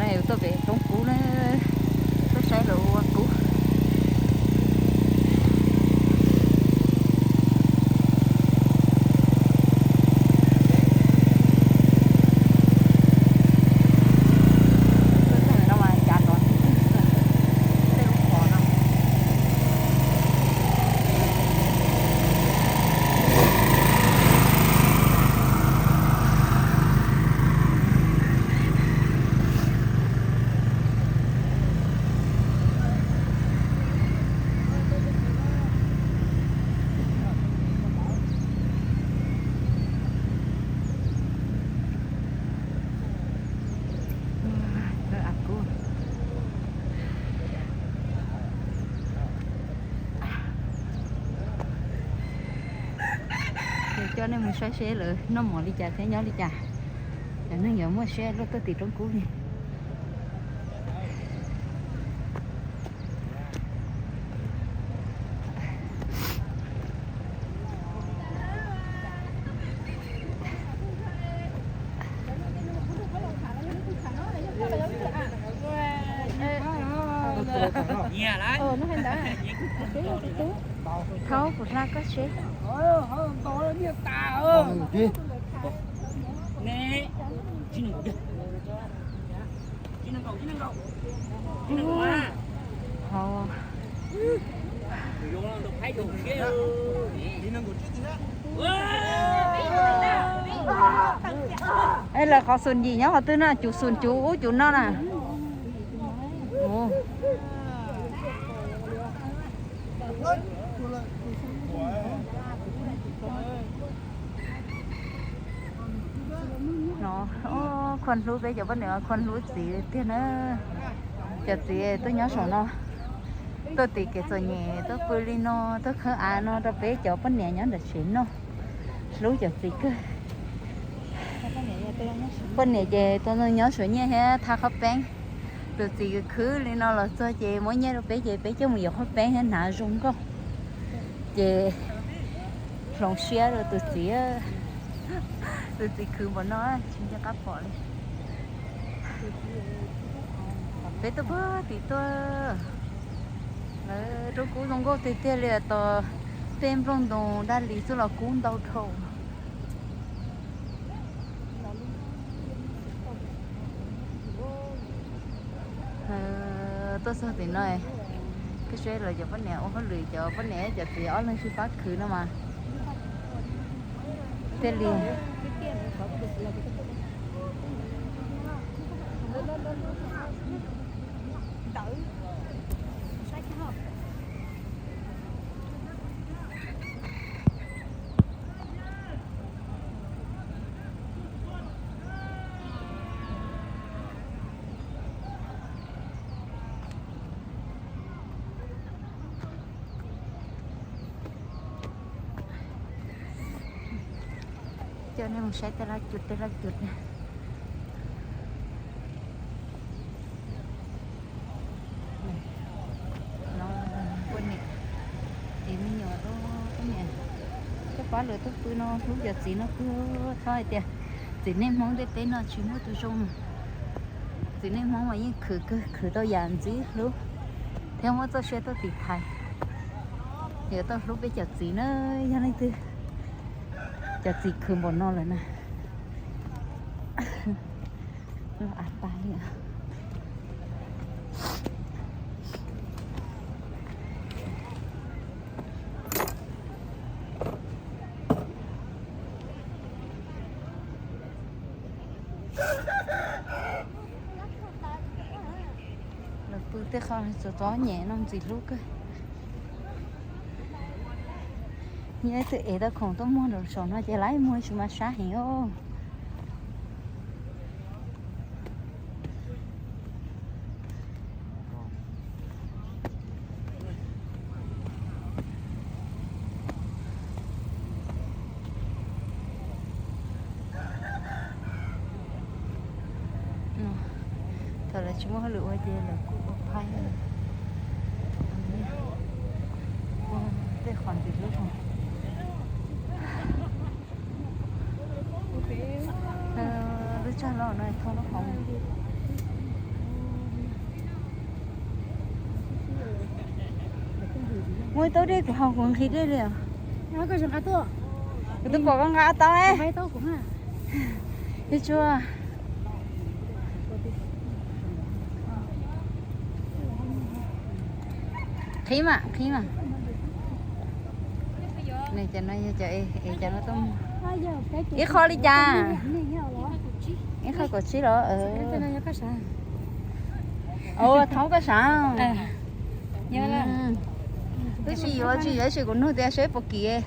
Tuaj pem roob kub na, tuaj saib lawv ua kub. Coj nej mus saib seb lawv noj mov li cas thiab nyob li cas. Cov neeg yuav muaj siab luaj tuaj tim roob kub li. Thaub, kuv hla koj seb. Es lawv qhov xum yim nyob qhov twg no, cuv xum cuv ub cuv no na. No, khuv hlub peb cov poj niam, khuv hlub txiv tiag na. Cov txiv tuaj nyob saum no, tuaj tim kev txom nyem tuaj pw li no, tuaj khawb av no rau peb cov poj niam nyob nram tsev noj. Hlub cov txiv kawg. Poj niam ces tuaj nyob suav nyiaj thiab thaj qhov peeb. Tus txiv khwv li no los txog ces muab nyiaj rau peb ces peb coj mus yuav qhov peeb thiab hnav zoo nkauj. Ces hloov siab rau tus txiv, tus txiv khwv npaum no tsis nco qab pom li. Peb tuaj puag tim tuaj, lawv roob kub zoo nkauj tiag tiag li, tos tej nplooj ntoos daj lis xwb los kub ntau dhau. Tuaj txog tim no, koj saib lawv cov poj niam ua hauj lwm, cov poj niam cov txiv ob leeg sib pab khwv no mas thiaj li. Coj nej mus saib tej laj cuv tej laj cuv na. Poj niam, es me nyuam, poj niam, koj pab lawv tuaj pw no hlub cov txiv no kawg, txhob hais tias txiv neej Hmoob ntiaj teb no tsis muaj tus zoo. Txiv neej Hmoob mas yeej khwv kawg, khwv tau yam ntxim hlub thiab muab txoj sia tuaj tiv thaiv. Yuav tau hlub peb cov txiv na, yog leej twg cov txiv khwv npaum no lawm na. Los av tag li. Lawv pw tej qho txom txom nyem no ntxim hlub kawg. Nyob twb ev tau khoom tuaj muag rau saum no ces lawv muag tsis mas sab heev os. Thaum lawv tsis muaj hauj lwm ua ces lawv kuj ua phaib, ua tej qhov ntxim hlub. Lub tsag los no thauj lub qhov. Ua tau dej kuv haus kuv nqhis dej li os. Kuv twb pom koj nqa tau. Ib tsuag. Qhib mas, qhib mas. Cov no yog cov es cov no tuaj. Ib qho li cas? Ib qho kaum tsib los? Thoob koj sav. Twb tsis yuav tsis yuav, tab sis kuv nug tias seb puas kim.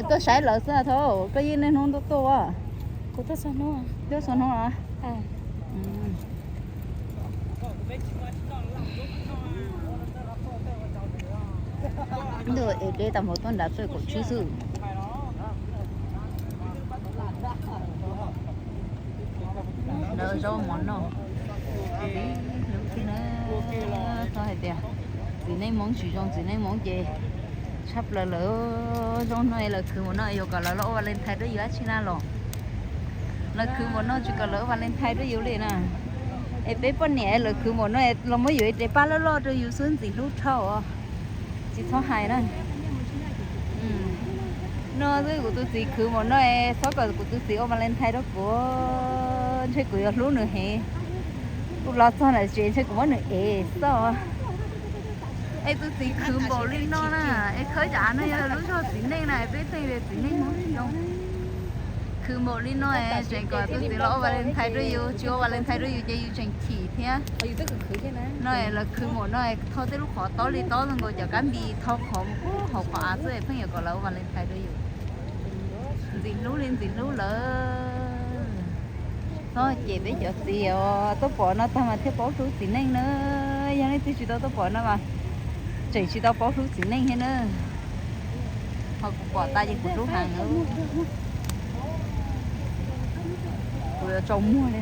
Tuaj saib lawv xwb thaum koj yeej niaj hnub tuaj tuaj. Tuaj txhua hnub los? Ntuj es deb tas npaum tuaj nrad txoj kaum tsib xwb. Lawv zaub mov noj. Txiv hlub thiab na. Txhob hais tias txiv neej Hmoob tsis zoo, txiv neej Hmoob ces tshaj plaws lawm. Zoo no lawv khwv mus no yuav kom lawv los ua Valentine rau yus dab tsi na los? Lawv khwv mus no tsis kom lawv ua Valentine rau yus li na. Es peb poj niam lawv khwv mus no los muab yuav ib tes paj loj loj rau yus xwb ntxim hlub dhau. Tsis txhob hais na. No xwb kuv tus txiv khwv mus no es txhob kom kuv tus txiv ua Valentine rau kuv, ntshe kuv yuav hlub nws heev. Kuv los txog ntawm tsev ntshe kuv muab nws ev xwb. Es tus txiv khwv npaum li no na, es khawb cov av no yog lub zog txiv neej na, peb theej tias txiv neej Hmoob tsis zoo. Khwv npaum li no es tseem kom tus txiv los ua Valentine rau yus, tsis ua Valentine rau yus ces yus tseem chim thiab. No lawv khwv npaum no, tho tej lub qhov tob li tob zoo nkaus cov kab npis, tho qhov mus hauv qhov av xwb pheej yuav kom lawv ua Valentine rau yus. Ntxim hlub li ntxim hlub lawm. Txhob cem peb cov txiv os, tuaj pom no tag mas thiaj paub hlub txiv neej na. Yog leej twg tsis tau tuaj pom no mas tseem tsis tau paub hlub txiv neej thiab na. Ho kuv pom tas ces kuv hlub heev. Kuv yuav tsaus muag li.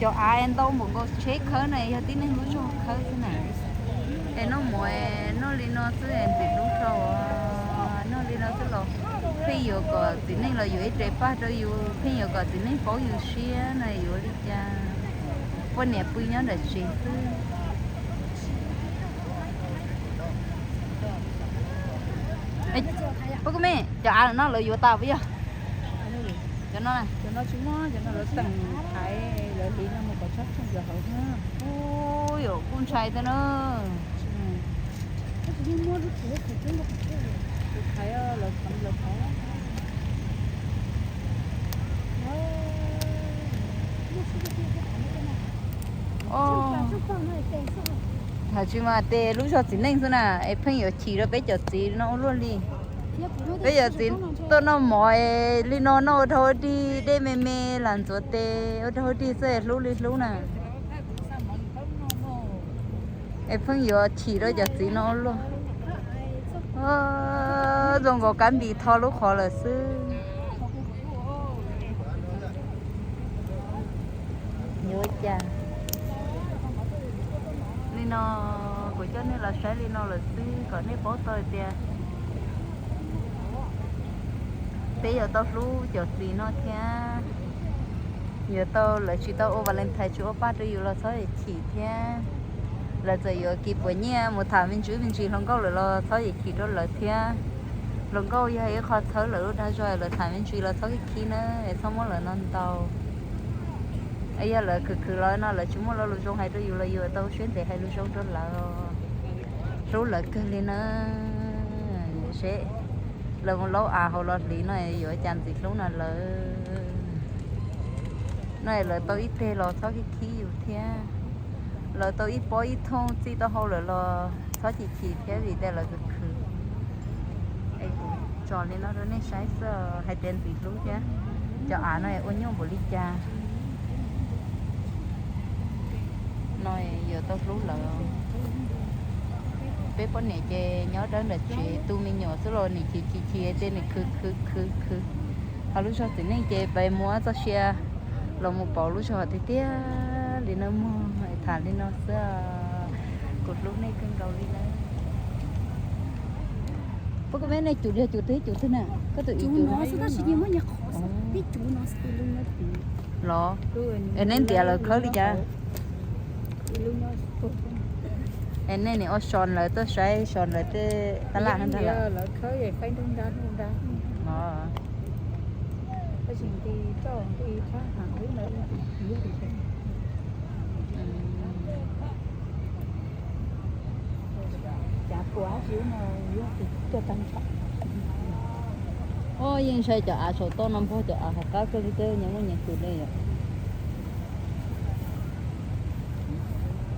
Cov av ntau npaum nkaus tsheb khawb na yog tib neeg lub zog khawb xwb na. Es noj mov, noj li no xwb ntxim hlub rau, noj li no xwb los pheej yuav kom txiv neej los yuav ib tes paj rau yus, pheej yuav kom txiv neej paub yus siab na, yuav li cas? Poj niam pw nyob nram tsev xwb. Pab kub me, cov av no lawv yuav tas puas yog? Cov no, cov no tsis muaj, cov no lawv teem thaiv, lawv hliv no mus kom tsob tsheej cov hauv xwb. Ub, yam kuj ntshai thiab na. Hais tsis mas tes lub zog txiv neej xwb na, es pheej yuav chim rau peb cov txiv no ua luaj li. Peb cov txiv tuaj noj mov li no noj ua rau ua dig, dej me me lam ntxuav tes ua rau ua dig xwb es hlub li hlub na. Es pheej yuav chim rau cov txiv no ua luaj. Zoo nkaus kab npis tho lub qhov lawm xwb. Yuav cas li no, kuv coj nej los saib li no lawm xwb kom nej paub tau tias peb yuav tau hlub cov txiv no thiab. Yuav tau, lawv tsis tau ua Valentine tsis ua paj rau yus los txhob chim thiab. Lawv txawm yuav kis puas nyiaj mus tham me ntsis me ntsis hluas nkauj lawm los txhob chim rau lawv thiab. Hluas nkauj yog ib qho txhawb lawv lub dag zog, lawv tham me ntsis los txhob khib na, txhob muab lawv ntaus ntaus. Yog lawv khwv khwv los no lawv tsis muaj lo lus zoo hais rau yus los yus tau siab ntev hais lus zoo rau lawv. Hlub lawv kawg li na. Seb lawv mus laub av hauv los hliv no yuav cas ntxim hlub no lawm. No lawv tau ib teg los txhob khib khib yus thiab. Lawv tau ib pob ib thooj txij taub hau lawm los txhob chim chim thiab vim tias lawv khwv khwv. Es kuv tso li no rau nej saib xwb hais tias ntxim hlub thiab. Cov av no ua nyuaj npaum li cas. No yuav tau hlub lawv. Peb poj niam ces nyob dawb nram tsev tu me nyuam xwb los nim chim chim chim ces nim khwv khwv khwv khwv. Ho lub zog txiv neej ces peb muab txoj sia los mus pauv lub zog tiag tiag li no mog, tham li no xwb. Kuv hlub nej kawg nkaus li na. Pab kub me, nej cus yog cus twg cus twg na? Koj tus ib cus no. Los, es neb ntiav lawv khawb li cas? Es nej nim ua so lawv tuaj saib so lawv tej tab laj ntag lawm. Ua yeej ntshai cov av saum toj no npog cov av hauv qab kawg li, tej nyias muaj nyias tus li yom.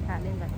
Tham li ntawd.